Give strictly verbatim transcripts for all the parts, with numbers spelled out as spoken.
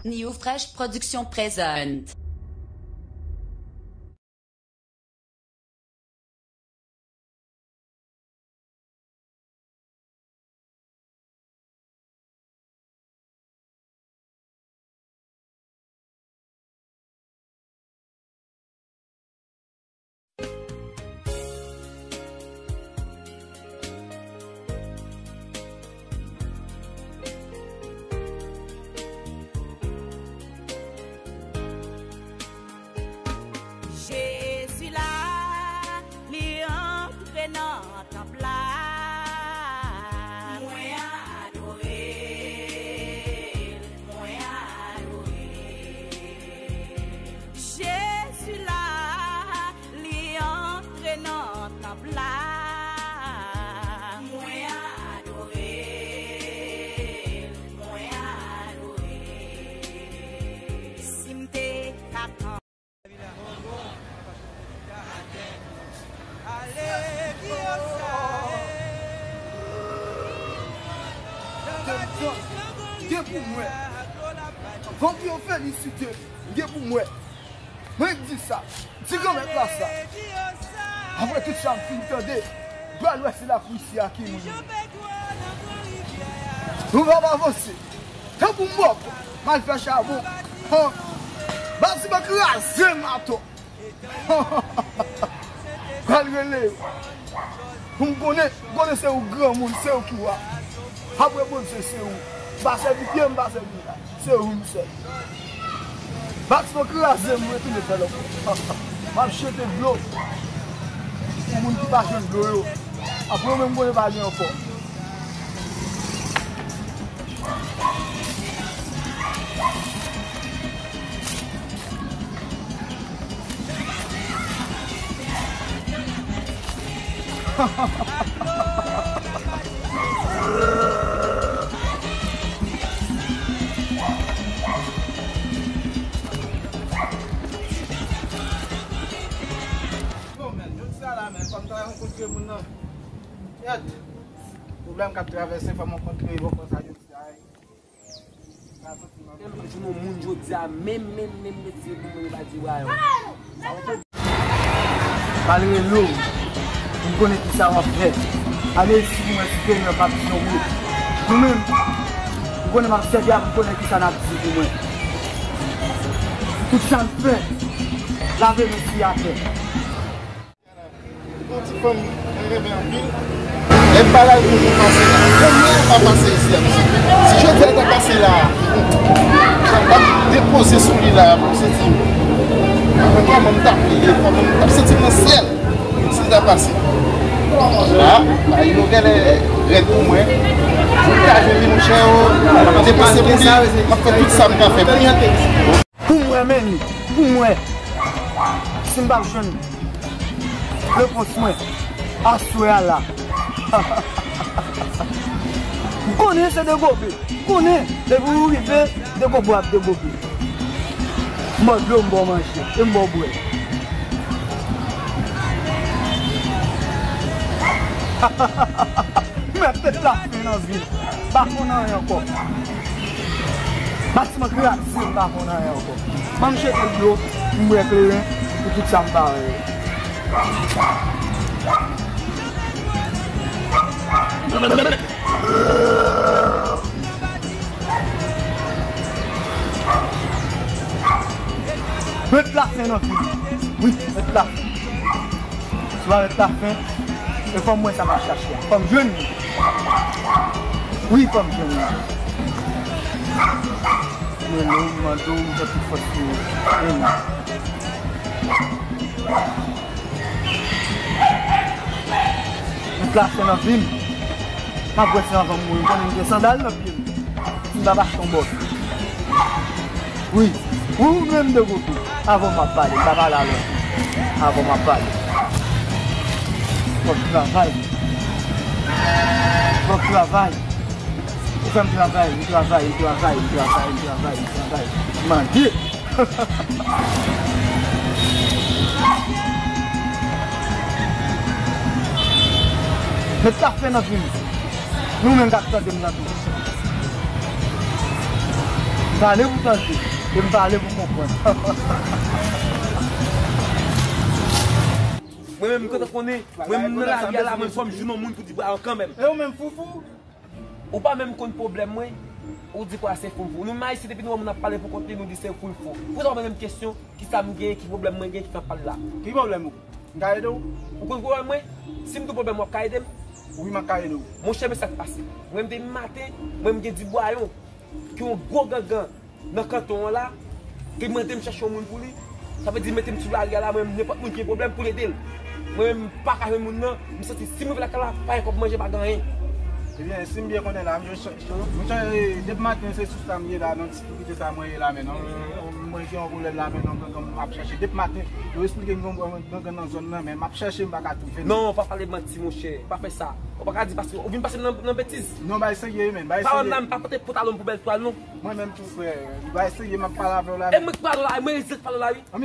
New Fresh Production présente. Jezi la, li antre nan tanp la. Mwen adore l, mwen adore l. Jezi la, li antre nan tanp la. Mwen adore l, mwen adore l. Si m te ka Gen pou mwen. Vanpi yo felisite. Gen pou mwen. Mwen di sa. Di granmèt la sa. Apre tout sa m fin tande, m pral wè si lakou isi a ki moun li. Nou p ap avanse. Tankou m bòkò, m al fè chabon. Han. Batiman kraze m atò. Pral rele yo. Pou m konnen, m konnen se ou granmoun, se ou ki wa. Apre Bondye, se ou. M pa sèvi pye m, m pa sèvi la. Se ou m sèvi. Batiman kraze, m retounen fè lòt. M ap jete dlo pou moun ki pa jwenn dlo yo. Apre yo menm, m konnen pa gen ankò. Yo, men, jodi a la, men, fò m ta rankontre moun nan. Yèt. Pwoblèm k ap travèse, fò m rankontre yo konsa jodi a. Mwen jwenn yon moun jodi a, menm, menm, menm, menm, se pou mwen, li pa di rayon. Malgre lou, m konnen kisa w ap fè. Ale isi pou mwen, si te mwen, pa di yon mo. Nou menm, m konnen m ap sèvi a, m konnen kisa n ap di pou mwen. Tout sa n fè, lave men sou atè. Yon ti fanm mwen renmen anpil. Lè m pa la, pou nou pase la. Konbyen pa pase isi a, mesye? Si jodi a ta pase la, m t ap depoze sou li la, pou se di, kòman m t ap ye, kòman m t ap santi m nan syèl, si l ta pase. La, bagay yo genlè rèd pou mwen. Pou m ta jwenn li, monchè, m ap depanse pou li, m ap fè tout sa m ka fè pou li. Pou m wè, men li, pou m wè. Si m p ap jwenn repons mwen aswè a la. M konnen se degobe. M konnen depi ou rive, degobe w ap degobe. M ba w dlo, m ba w manje, e m ba w bwè. Mèt met lafen nan vi m. Pa konn anyen ankò. Batiman kraze, m pa konn anyen ankò. Ban m jete dlo, m bwè kleren, pou tout sa m pa wè yo. Met lafen nan vi m. Wi, met lafen. Si w pa met lafen, e fò m wè sa m ap chache a. Fò m jwenn li. Wi, fò m jwenn li. Rele w, mande w, m fè tout fòs pou ou. Rele. Met lafen nan vi m. M ap wè si anvan m mouri, m konnen m gen sandal nan pye m. Si m pa achte yon bòs. Wi. Wi, ou menm de kote. Avan m ap pale, m pa pale alò. Avan m ap pale. Fò m travay. Fò m travay. Ou fè m travay, m travay, m travay, m travay, m travay, m travay, m travay. Mande. Met lafen nan vi m. Nou menm k ap tande m nan tou. Pale pou tande, e m pale pou konprann. Mwen menm, m kontan konnen, mwen menm nan lari a la, mwen fò m jwenn yon moun pou di bra kanmenm. E ou menm, Foufou? Ou pa menm konn pwoblèm mwen, ou di kwa se Foufou. Nou menm Ayisyen, depi nou wè moun ap pale pou kont li, nou di se Foufou. Poze w menm kesyon, kisa m genyen, ki pwoblèm mwen genyen ki fè m pale la? Ki pwoblèm ou? M ka ede w? Ou konn pwoblèm mwen? Si m gen pwoblèm, w ap ka ede m? Wi, m ap ka ede w. Monchè, men sa k pase. Mwen, m te maten, mwen, m gen Dibwayon, ki yon gwo gangan nan kanton an la, te mande m chèche yon moun pou li. Sa vle di, mete m sou lari a la, mwen, nenpòt moun ki gen pwoblèm pou l ede l. Mwen menm, m pa ka jwenn moun nan, m santi si m rive lakay la, pa gen kòb manje, pa gen anyen. Ebyen, si m byen konnen la, m jwenn chèche w. Monchè, depi maten, se sou sa m ye la, nan difikilte sa mwen ye la, men non. Mwen gen yon pwoblèm la, men non, gangan m ap chèche. Depi maten, yo esplike m gen yon gangan nan zòn nan, men m ap chèche, m pa ka twouve l. Non, pa pale manti, monchè. Pa fè sa. Ou pa ka di paske ou vin pase m nan, nan betiz. Non, bay serye, men, bay serye. Pawòl la, m pa pote pantalon m pou bèl twal, non. Mwen menm tou, frè, bay serye, m ap pale avè w la. E mwen k pale la, e mwen egzak pale la, wi. E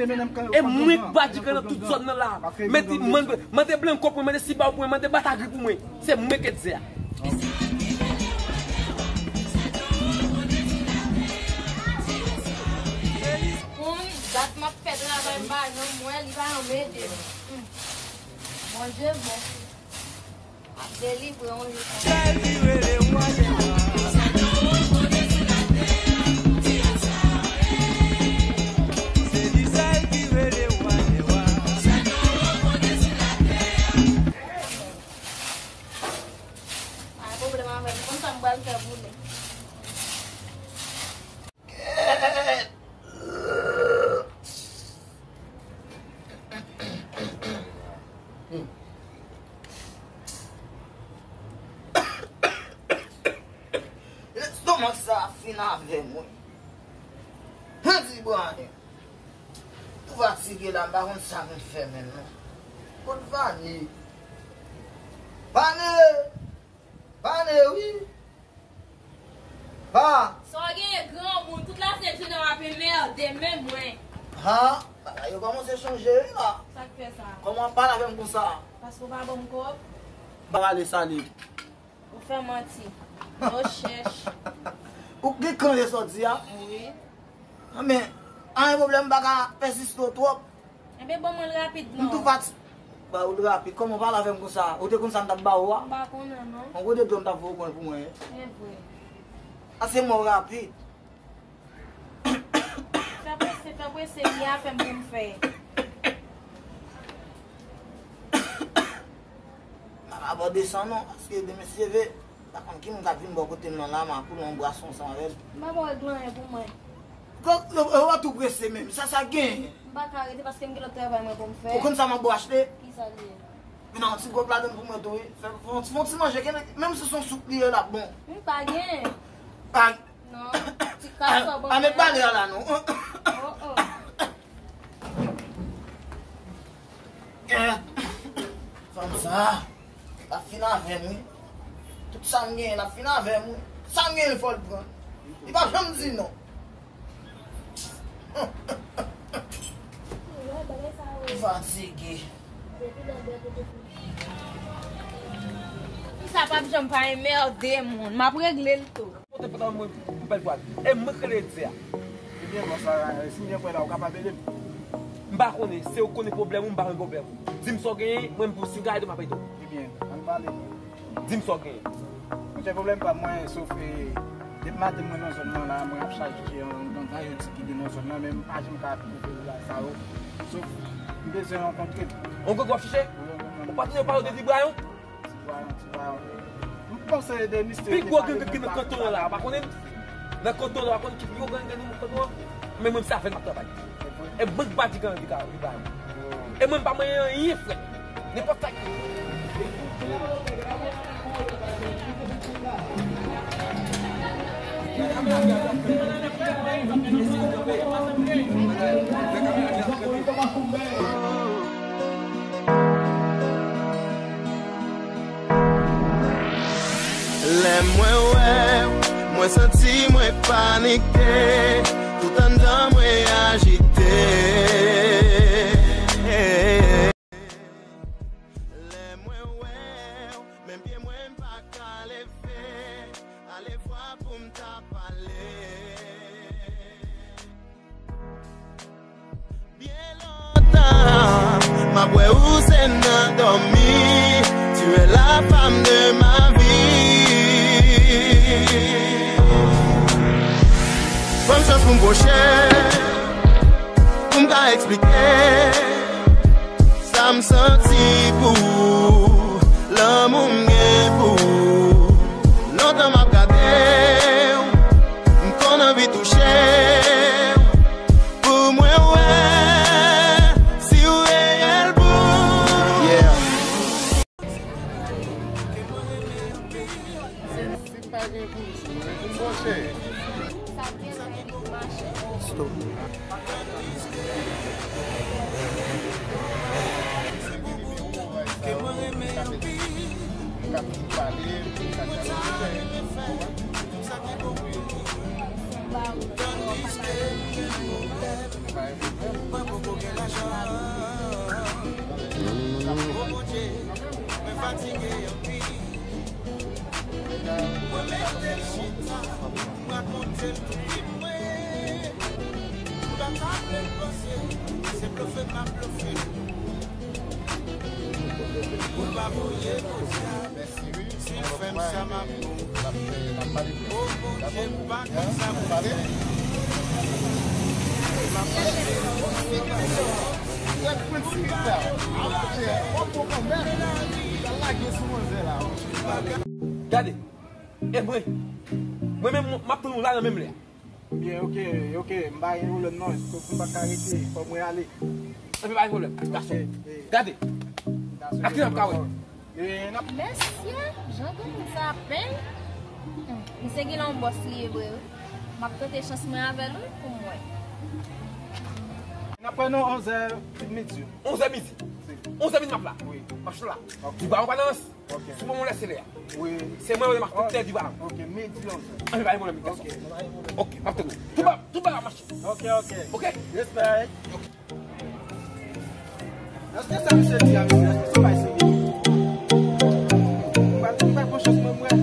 mwen k badigan nan tout zòn nan la. Mete, mande, mande blanko pou mwen, mande sibaw pou mwen, mande batagri pou mwen. Se mwen k di a. Konn dat m ap fè travay m pa janm wè li pa janm ede m. Hmm. Bondye bon. Ap delivre yon jou konsa. Pa gen pwoblèm avè m, konn sa m pral fè pou li. Lestomak sa a fin avè m, wi. Mwen di bwa anyen. Tou fatige la, m pa konn sa pou m fè menm non. Kot Vane? Vane! Vane, wi! Ha! Sa w genyen granmoun, tout lasenn jounen w ap enmède menm mwen. Ha! Bagay yo kòmanse chanje wi la. Sa k fè sa? Kòman w ap pale avè m konsa? Paske w pa ban m kòb. M pa pale sa li. Ou fè manti. Yo chèch. Ou gen kran de sa w di a? Wi. Men, anyen pwoblèm, m pa ka pèsiste w twòp. Enben, ban mwen l rapid non. M tou fati-, ba ou l rapid. Kòman w pale avè m konsa? Ou te konn sa m t ap ba ou a? M pa konnen non. On gwo de dlo m t ap voye w pran pou mwen. E vre. A se mò rapid. Fè prese, fè prese, gen afè m pou m fè. M pa ka ba w desann non, paske demen si Dye vle, m pa konn ki moun k ap vin bò kote m nan la, m a koule yon bwason ansanm avè l. M pa ba w règle anyen pou mwen. Yo, yo, yo tou prese menm, sa, sa gen. M pa ka rete paske m gen lòt travay mwen pou m fè. Ou konn sa m ap ba w achte? Kisa l ye? Vin nan yon ti gòb ladann pou mwen tou, wi. Fè, fè yon ti, fè yon ti manje, kenbe, menm si se yon soup li ye, l ap bon. M pa gen. A, non, ti kras sa w ban mwen an. A, met bale a la, non. Oh, oh. Eh, fanm sa, l ap fin avè m, wi. Tout sa m genyen, l ap fin avè m, wi. Sa m genyen, fò l pran. Li p ap janm di non. Fatige. Sa p ap janm pa enmède moun. M ap regle l tou. Pote pantalon mwen pou bèl twal. E mwen k rele Edze a. Ebyen, bòs la, si m byen kwè la, ou kapab ede m? M pa konnen, se ou k konnen pwoblèm ou, m pa konn pwoblèm ou. Di m sa w genyen, mwen menm pou si m ka ede w, m ap ede w. Ebyen, ann pale. Di m sa w genyen. Monchè, pwoblèm pa mwen, sof, e, depi maten mwen nan zòn nan la, mwen ap chache yon gangan yo di ki gen nan zòn nan, men m pa janm ka twouve bagay sa yo. Sof, m bezwen rankontre l. Yon gangan w ap chache? Wi, yon gangan. Ou pa tande yo pale de Ti Brayon? Ti Brayon, Ti Brayon. M panse de misye. Pi gwo gangan ki nan kanton an la, ou pa konnen? Nan kanton an, ou pa konnen ki pi gwo gangan nan kanton an? Men mwen, se avè l m ap travay. E mwen k bati gangan ki ka, ki bay mwen. E mwen, m pa manyen anyen, frè. Nenpòt sa ki. Lè mwen wè w, mwen santi mwen panike, tout anndan mwen ajite. Lè mwen wè w, menm pye mwen m pa ka leve, alevwa pou m ta pale. Wè ou se nan dòmi, tu es la femme de ma vie. Ban m chans pou m pwoche, pou m ka eksplike sa m santi pou ou, lanmou m gen pou ou. Lontan m ap gade w, m konn anvi touche w. Pou mwen wè si w reyèl pou ou. Yeah. Si m pa gen pou m, si m pa gen pou m, monchè. Stop. M ka toujou pale, m ka dyaloge. Mèsi wi. Yon lòt fwa, epi n ap fè, n ap pale plis. Dakò? N ap pale. Trè prensip la. Monchè, on bon kanmenm. Li pral lage sou manzè la, monchè. Gade. E mwen. Mwen menm, m ap tann ou la nan menm lè a. Byen, oke, oke, m pa gen pwoblèm non, fòk m pa ka rete, fòk mwen ale. Anben, pa gen pwoblèm, ti gason. Oke, e, gade. Gason, a ki lè n ap ka wè? E, n ap... Mesye, jan granmoun sa ap penn. Hmm, misye genlè yon bòs li ye vre, wi. M ap tante chans mwen avè l, wi, pou m wè. N ap wè nan onzè midi. Onzè midi? Si. Onzè midi m ap la? Wi. M ap chita la. Ok. Di ba, ou pa nan rans. Ok. Sou bon, mwen lè se lè a. Wi. Se mwen, mwen, m ap fè di ba. Ok, midi onzè. Anben, pa gen pwoblèm, gason. Ok. Ok, m ap tann ou. Tout ba, tout ba ap mache. Ok, ok. Ok? Respè. Ok. Èske sa misye di a, mesye? Èske se yon bagay serye? M pa, m pa pran chans mwen, mwen.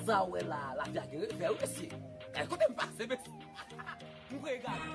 Sa w wè la, lavi a gen revè, wi, mesye. Gade kote m pase, mesye. M kwè gade.